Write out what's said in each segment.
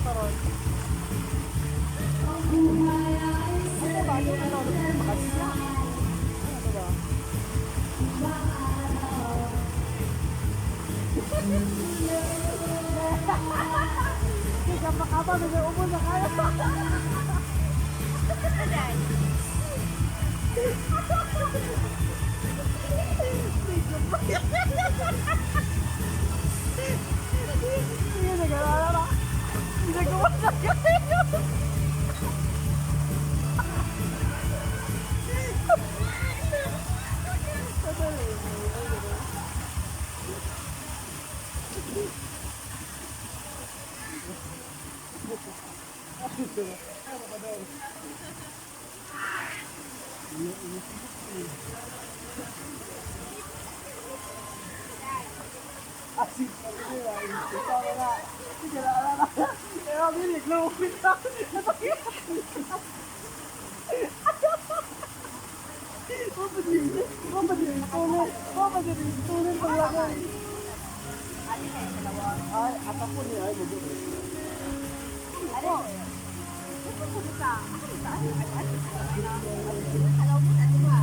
Karon. Ano ba? Ano ba? Makasya. Ano ba? Hindi ka makaba, may ubo na kayo. Hindi nag-alala. Hindi nag-uwasa kayo. Así, Ay, apa po niya ay bugo. Ano? Ano mo na diba?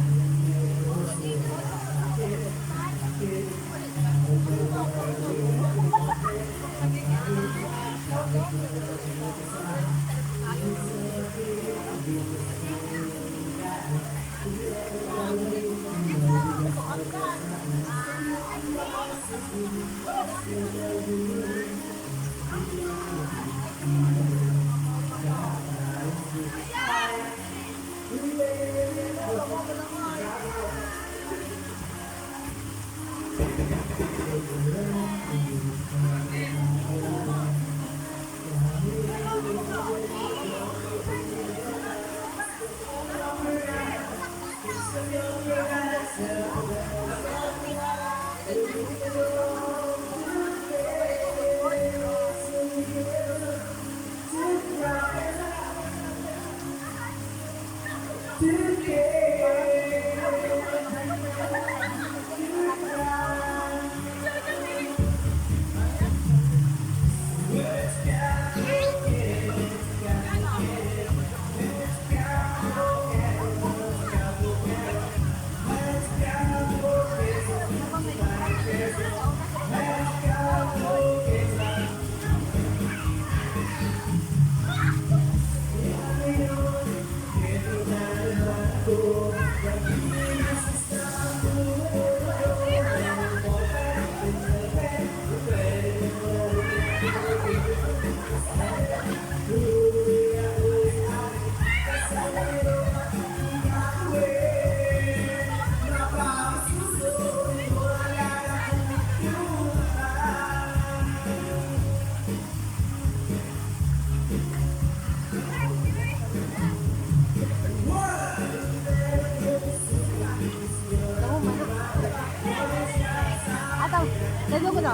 Ataw, nandun ko na.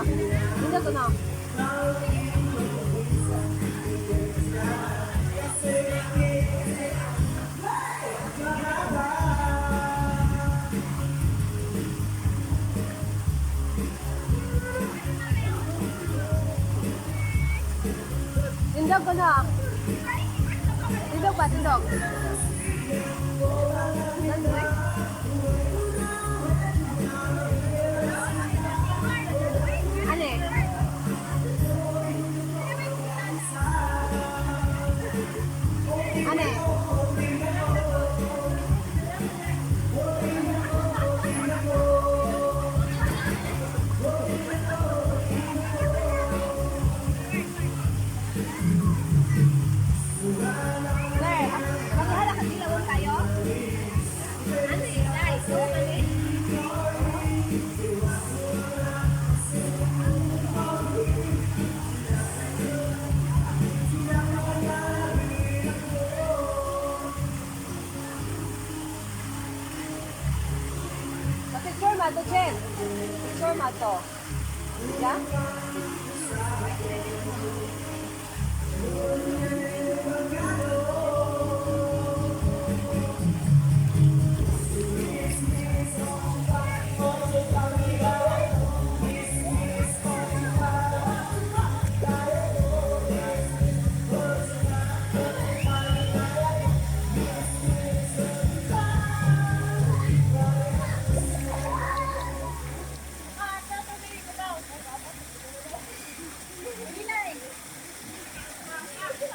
Nandun ko na. Tindog ko na. Tindog ba? Tindog. Nandun eh. Ano eh? Ano eh? Sir, maghala ka dilawon tayo? Ano eh, guys? So, ano eh? Pa-picture ma to, Chen. Picture ma to. Yeah?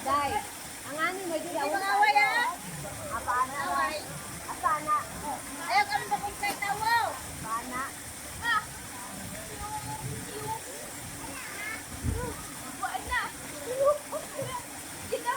Dai, ang ani mo dili Hindi mag-away ah. Apana. Away. Asana. Ayaw kami pakumpay tawo. Pana. Ah. Wala. Kita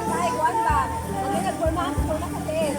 Ay, kuan ba? Ang nagporma, porma sa tiil.